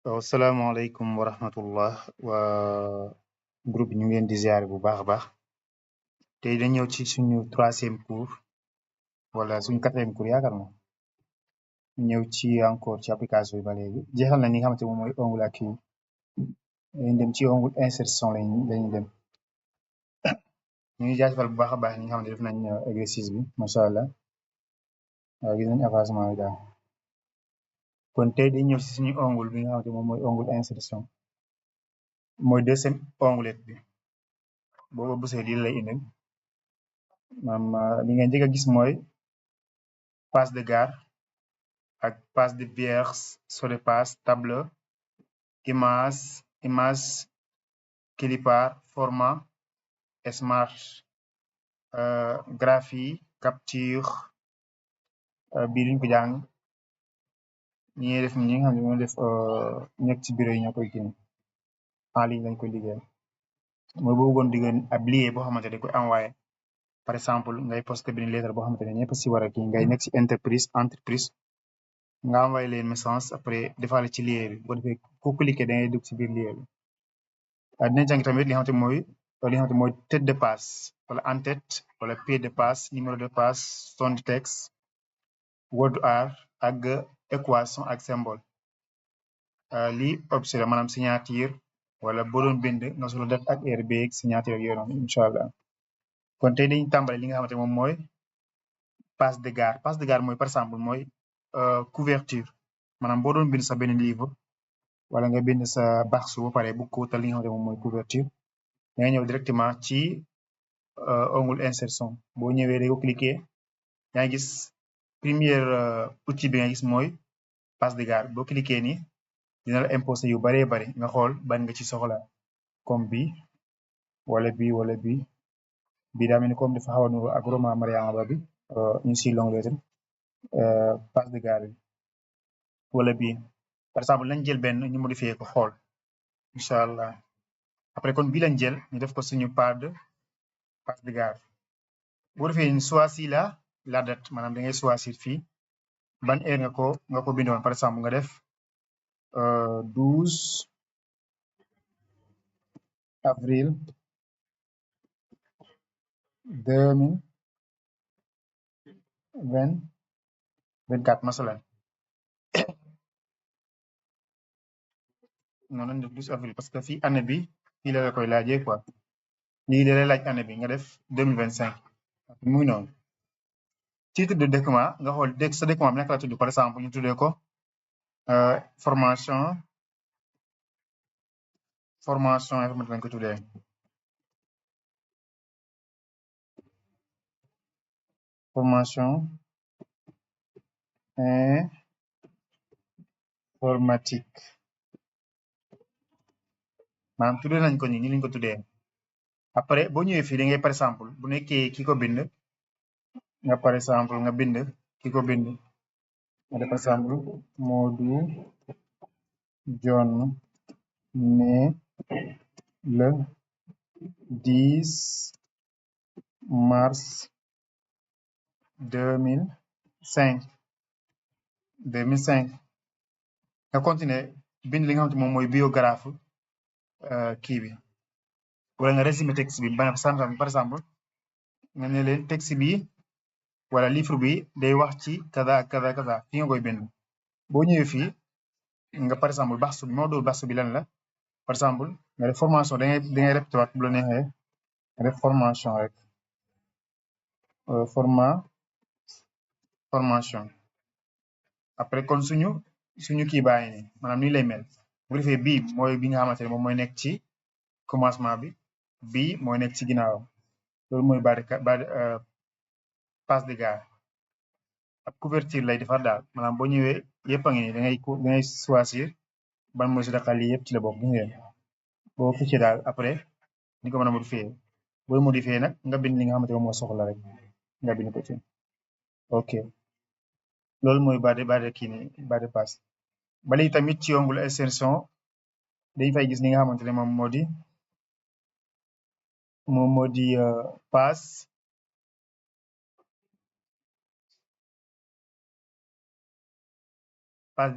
Assalamualaikum warahmatullah wa groupe ñu ngi leen di ziare bu baax a baax tey dañ ñëw ci suñu 3e cours wala suñu 4e cours yaakaar na ñëw ci encore ci application yi ba léegi jeexal na ni nga xamante moom mooy onglet accueil dañ dem ci onglet insertion lañu dem ñu ngi jaajëfal bu baax a baax ñi nga xamante def nañ exercice bi macha allah gis nañ avancement bi daal kon tey dañ ñëw ci suñu onglet bi nga xamante moom mooy onglet insertion mooy 2e onglet bi booba bësee lii lay indil li nga njëkk a gis mooy passe de garde ak passe de vierge sur le passe tableau image clipart format smart graphie capture bii duñ ko jàng ñi def ñi nga xam ne ñoo def nekk ci bureau yi ñoo koy génn en ligne lañ koy liggéey mooy boo bëggoon diggéen ab billet boo xamante ne koy envoyé par exemple ngay posté benn lettre boo xamante ne ñëpp si war a kii ngay nekk ci entreprise nga envoyé leen message après defaale ci lien bi bu ko defee ku cliquer da ngay dugg ci biir lien bi dinañ jàng tamit li nga xamante mooy tête de passe wala en tête wala pied de passe numéro de passe son de texte word art ak équation ak symbole lii objet la maanaam signature wala boo doon bind nga solo def ak RB ak signature ak yooyu noonu incha allah kon tey dañuy tàmbale li nga xamante moom mooy passe de garde mooy par exemple mooy couverture maanaam boo doon bind sa benn livre wala nga bind sa baxsu ba pare bu ko wutal li nga xamante moom mooy couverture da nga ñëw directement ci onglet insertion boo ñëwee da nga cliquer yaa ngi gis première outil bi nga gis mooy passe de garde boo cliquer ni dina la imposé yu baree bari nga xool ban nga ci soxla comme bi wala bi daa mel ni comme dafa xaw a nuru ak roman Mariama Ba bi ñu si long lettre passe de garde bi wala bii par exemple lañ jël benn ñu modifié ko xool incha allah après kon bii lañ jël ñu def ko suñu passe de garde boo defee ni choisis la date maanaam da ngay choisir fii ban heure nga ko bindoon par exemple nga def 12 avril 2024 masalan noonu lañ def 12 avril parce que fii année bi fii la koy laajee quoi lii da lay laaj année bi nga def 2025 mu ngi noonu titre de document nga xool sa document bi naka la tudd par exemple ñu tuddee ko formation informatique lañ ko tuddee formation informatique maanaam tuddee nañ ko ni lañ ko tuddee après boo ñëwee fii da ngay par exemple bu nekkee ki ko bind nga par exemple nga bind ki ko bind nga def par exemple Modou John né le 10 mars 2005 nga continuer bind li nga xamante moom mooy biographe kii bi wala nga résumé texte bi par exemple nga ne leen texte bi wala livre bi day wax ci kaza kaza fi nga koy bind boo ñëwee fii nga par exemple baxsu bi moo doon baxsu bi lan la par exemple nga def formation da ngay répété waat bu la neexee nga def formation rek formation après kon suñu kii bàyyi ni maanaam nii lay mel bu defee bii mooy bi nga xamante ne moom mooy nekk ci commencement bi bii mooy nekk ci ginnaaw loolu mooy passe de garde ab couverture lay defar daal maanaam boo ñëwee yëpp a ngi nii da ngay choisir ban mooy si daqal lii yëpp ci la bokk gis ngeen boo ficcee daal après ni ko mën a modifier booy modifier nag nga bind li nga xamante moom moo soxla rek nga bind ko ci ok loolu mooy bas de passe ba léegi tamit ci onglet insertion dañ fay gis li nga xamante ne moom moo di passe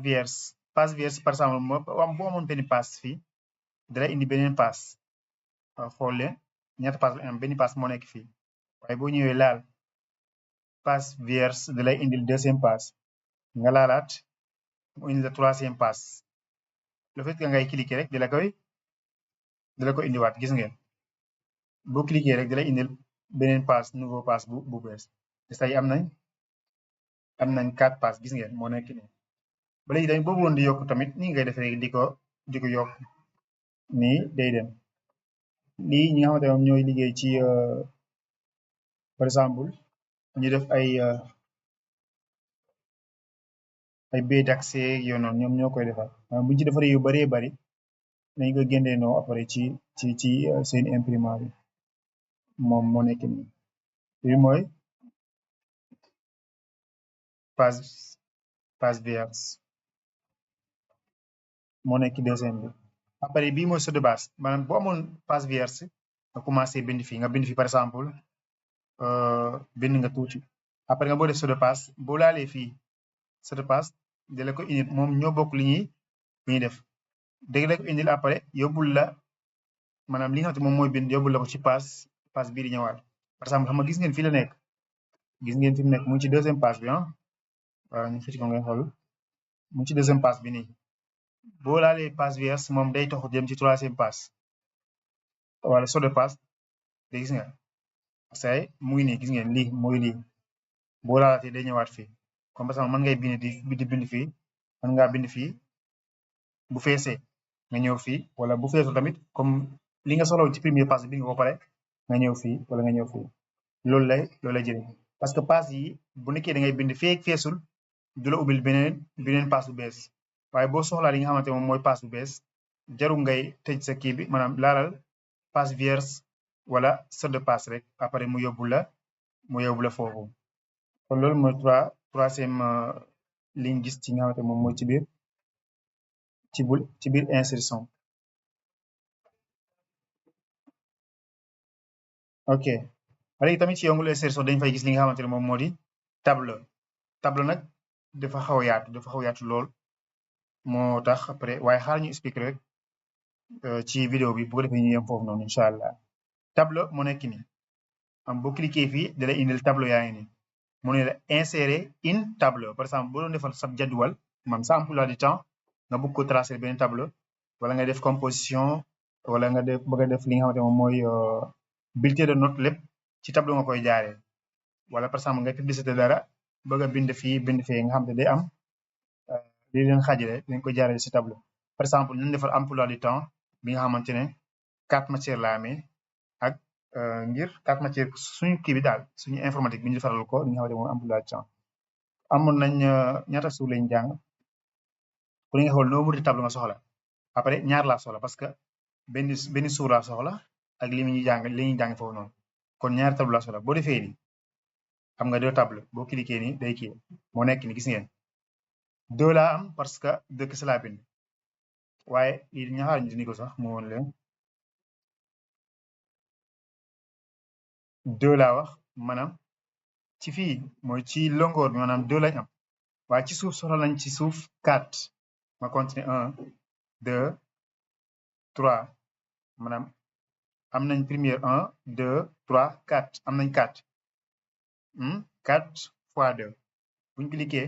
vierge passe vierge par exemple boo amoon benn passe fii dalay indi beneen passe xool leen ñaata passe la am benn passe moo nekk fii waaye boo ñëwee laal passe vierge dalay indil deuxième passe nga laalaat mu indi la troisième passe le fait que ngay cliquer rek dala ko indiwaat gis ngeen boo cliquer rek dalay indil beneen passe nouveau passe bu bees say am nañ 4 passe gis ngeen moo nekk nii ba léegi dañ boobu woon di yokk tamit ni ngay def rek di ko yokk nii day dem lii ñi nga xamante moom ñooy liggéey ci par exemple ñu def ay baies d'accès yoon noonu ñoom ñoo koy defar bu ñu ci defaree yu bëree bëri dañ ko génnee noo après ci seen imprimant bi moom moo nekk nii lii mooy passe vierge moo nekk deuxième bi après bii mooy saut de base maanaam boo amoon passe vierge nga commencé bind fii nga bind fii par exemple bind nga tuuti après nga boo def saut de passe boo laalee fii saut de passe dala ko indil moom ñoo bokk li ñuy def dégg la ko indil après yóbbul la maanaam li nga xamante moom mooy bind yóbbul la ko ci passe bii di ñëwaat par exemple xam nga gis ngeen fii la nekk gis ngeen fi mu nekk mu ngi ci deuxième passe bi waaw ñu xëcc ko ngeen xool mu ngi ci deuxième passe bi nii boo laalee passe vierge moom day tox jëm ci troisième passe wala saut de passe de gis nga say mu ngi nii gis ngeen lii mooy lii boo laalaatee day ñëwaat fii comme parce que mën ngay bind fii mën ngaa bind fii bu feesee nga ñëw fii wala bu feesul tamit comme li nga soxla ci premier passe bi nga ko pare nga ñëw fii wala nga ñëw fii loolu lay jëriñ parce que passe yi bu nekkee da ngay bind feek feesul du la ubbil beneen passe bu bees waaye boo soxlaa li nga xamante moom mooy passe bu bees jarul ngay tëj sa kii bi maanaam laalal passe vierge wala saut de passe rek après mu yóbbu la foofu kon loolu mooy troisième ligne gis ci nga xamante moom mooy ci biir insertion ok léegi tamit ci onglet insertion dañ fay gis li nga xamante ne moom moo di tableau nag dafa xaw a yaatu lool moo tax après waaye xaar ñu expliquer rek ci vidéo bi bu ko defee ñu yem foofu noonu incha allah tableau moo nekk nii am boo cliquer fii da lay indil tableau yaa ngi nii mu ne la insérer in tableau par exemple boo doon defal sab jadwal man sa emploi du temps nga bëgg ko tracer benn tableau wala nga def composition wala nga bëgg a def li nga xamante moom mooy bulletin de note lépp ci tableau nga koy jaaree wala par exemple nga publicité dara bëgg a bind fii nga xam ne day am li leen xaajale dañ ko jaaree ci tableau par exemple ñu defal emploi du temps bi nga xamante ne 4 matières la amee ak ngir 4 matières suñu kii bi daal suñu informatique bi ñu defaral ko li nga xamante moom emploi du temps amoon nañ ñaata suuf lañ jàng ku ne nga xool nombre de tableau nga soxla après ñaar laa soxla parce que benn suur laa soxla ak li ñuy jàng foofu noonu kon ñaari tableau laa soxla boo defee nii xam nga 2 tableau boo cliquer nii day kii moo nekk ni gis ngeen 2 laa am parce que 2 kese laa bind waaye lii ñaxaar ñu dindi ko sax mu woon leen 2 laa wax maanaam ci fii mooy ci longueur bi maanaam 2 lañ am waaye ci suuf soxla nañ ci suuf 4 ma continuer 1 2 3 maanaam am nañ première 1 2 3 4 am nañ 4 4 fois 2 bu ñu cliquer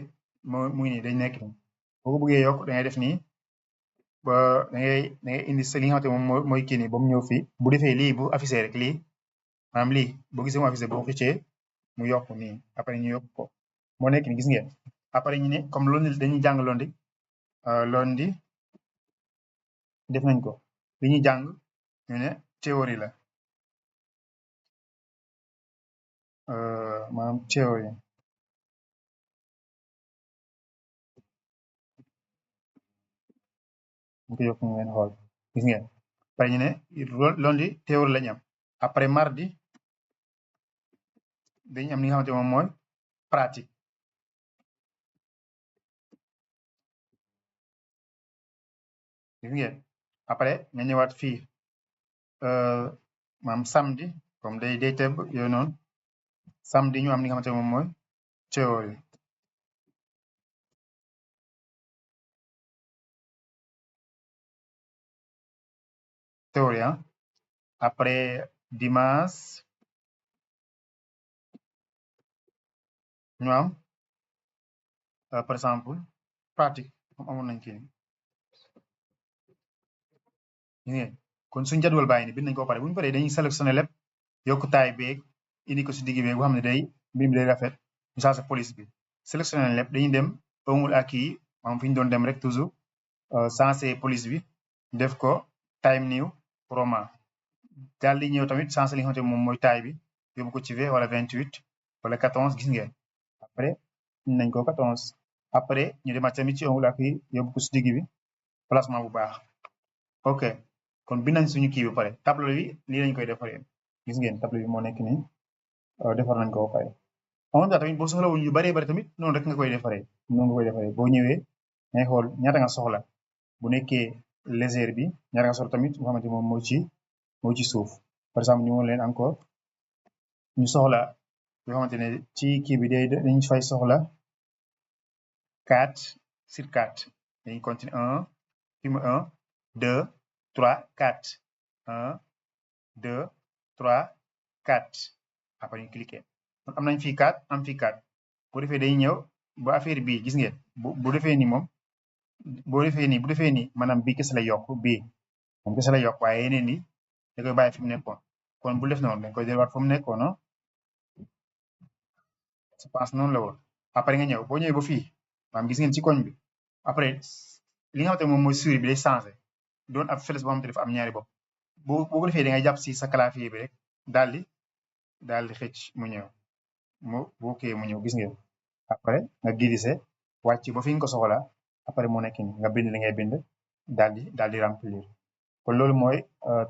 mu ngi nii dañ nekk nii boo ko bëggee yokk da ngay def nii ba da ngay indi sa li nga xamante moom mooy kii nii ba mu ñëw fii bu defee lii bu affiché rek lii maanaam lii boo gisee mu affiché boo xëccee mu yokk nii après ñu yokk ko moo nekk nii gis ngeen après ñu ne comme loolu dañuy jàng lundi def nañ ko li ñuy jàng ñu ne théorie la maanaam théorie ñu ko yokk ngeen xool gis ngeen après ñu ne lundi théorie lañu am après mardi dañu am li nga xamante moom mooy pratique gis ngeen après nga ñëwaat fii maanaam samedi comme day tebb yooyu noonu samedi ñu am li nga xamante moom mooy théorie théorie après dimanche ñu am par exemple pratique comme amoon nañ kii ni kon suñ jadwal bàyyi ni bind nañ ko pare bu ñu paree dañuy sélectionné lépp yokk taay beeg indi ko si digg beeg boo xam ne day mbir mi day rafet ñu saa sa police bi sélectionné nañ lépp dañuy dem ongul ak kii maanaam fi ñu doon dem rek toujours sensé police bi def ko time new roman daal di ñëw tamit sensé li nga xamante moom mooy taay bi yóbbu ko ci 20 wala 28 wala 14 gis ngeen après nañ ko 14 après ñu demaat tamit ci ongul ak kii yóbbu ko si digg bi placement bu baax ok kon bind nañ suñu kii bi pare tableau bi lii lañ koy defaree gis ngeen tableau bi moo nekk nii defar nañ ko ba pare en même temps tamit boo soxlawul yu baree bari tamit noonu rek nga koy defaree noonu nga koy defaree boo ñëwee ngay xool ñaata nga soxla bu nekkee légère bi ñaata nga soxla tamit nga xamante moom moo ci suuf par exemple ñu woon leen encore ñu soxla yoo xamante ne ci kii bi dañ fay soxla 4 sur 4 dañuy continuer 1 fi mu 1 2 3 4 1 2 3 4 après ñu cliquer kon am nañ fii 4 am fii 4 bu defee dañuy ñëw ba affaire bii gis ngeen bu defee ni moom boo defee nii bu defee nii maanaam bii kese la yokk bii moom kese la yokk waaye yeneen ni da koy bàyyi fi mu nekkoon kon bu def noonu dañ koy delluwaat fa mu nekkoon je pense noonu la woon après nga ñëw boo ñëwee ba fii maanaam gis ngeen ci koñ bi après li nga xamante moom mooy souris bi day changé doon ab flèche boo xamante dafa am ñaari bopp boo ko defee da ngay jàpp si sa clavier bi rek daal di xëcc mu ñëw boo kee mu ñëw gis ngeen après nga diviser wàcc ba fi nga ko soxla après moo nekk ni nga bind li ngay bind daal di remplir kon loolu mooy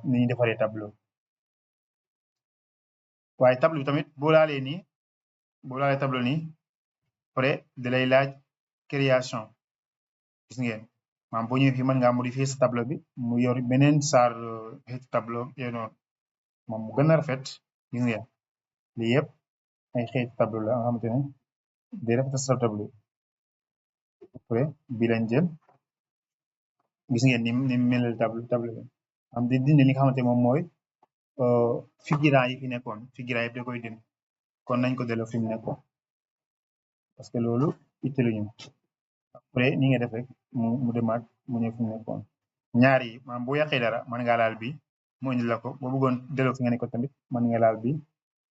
ni ñuy defaree tableau waaye tableau bi tamit boo laalee tableau nii après da lay laaj création gis ngeen maanaam boo ñëwee fii mën ngaa modifier sa tableau bi mu yor beneen saar xeetu tableau yooyu noonu moom mu gën a rafet gis ngeen lii yëpp ay xeetu tableau la nga xamante ne day rafet sa tableau après bi lañ jël gis ngeen ni melal tableau bi am di dindi li nga xamante moom mooy figurant yi fi nekkoon figurant yëpp da koy dindi kon nañ ko delloo fi mu nekkoon parce que loolu itteeluñu après ni nga def rek mu demaat mu ñëw fi mu nekkoon ñaar yi maanaam boo yàqee dara mën ngaa laal bi mu indil la ko boo bëggoon delloo fi nga nekkoon tamit mën nga laal bi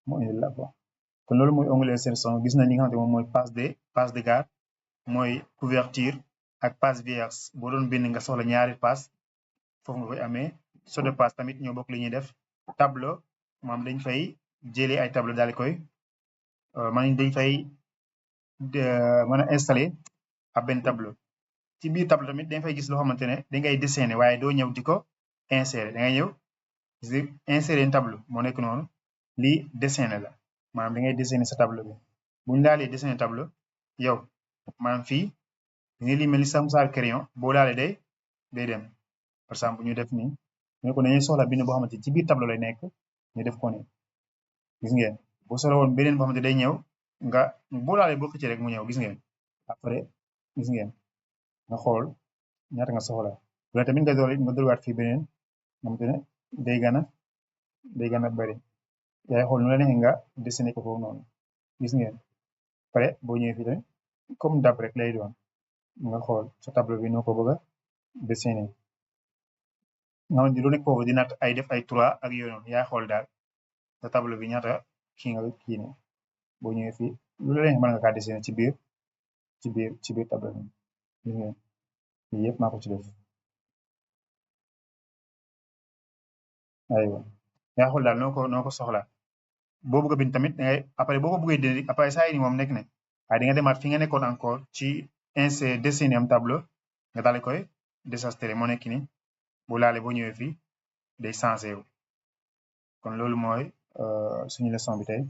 mu indil la ko kon loolu mooy onglet insertion gis nañ li nga xamante moom mooy passe de garde mooy couverture ak passe vierge boo doon bind nga soxla ñaari passe foofu nga koy amee saut de passe tamit ñoo bokk li ñuy def tableau maanaam dañ fay jëlee ay tableau daal di koy man dañ fay mën a installé ab benn tableau ci biir tableau tamit dañ fay gis loo xamante ne da ngay dessiné waaye doo ñëw di ko insérer da ngay ñëw insérer tableau moo nekk noonu lii dessiné la maanaam da ngay dessiné sa tableau bi bu ñu laalee dessiné tableau yow maanaam fii nga lii mel ni sam saar crayon boo laalee day dem par exemple ñu def nii ñu ko dañuy soxla bind boo xamante ci biir tableau lay nekk ñu def ko nii gis ngeen boo soxla woon beneen boo xamante day ñëw nga boo laalee boo xëccee rek mu ñëw gis ngeen après gis ngeen nga xool ñaata nga soxla wala tamit nga dolliwaat fii beneen nga xamante ne day gën a bari yaay xool nu la neexee nga dessiné ko foofu noonu gis ngeen pare boo ñëwee fii tamit comme dab rek lay doon nga xool sa tableau bi noo ko bëgg a dessiné nga xamante lu nekk foofu dina ay def ay 3 ak yooyu noonu yaay xool daal sa tableau bi ñaata kii nga kii ne boo ñëwee fii lu la neexee mën nga kaa dessiné ci biir tableau bi gis ngeen lii yëpp maa ko ci def aywa yaa xool daal noo ko soxla boo bëgg a bind tamit dangay après boo ko bëggee dindi après saa yi ni moom nekk ne waaye di nga demaat fi nga nekkoon encore ci dessiné am tableau nga daal di koy désastre moo nekk ni bu laalee boo ñëwee fii day changé wu kon loolu mooy suñu leçon bi tey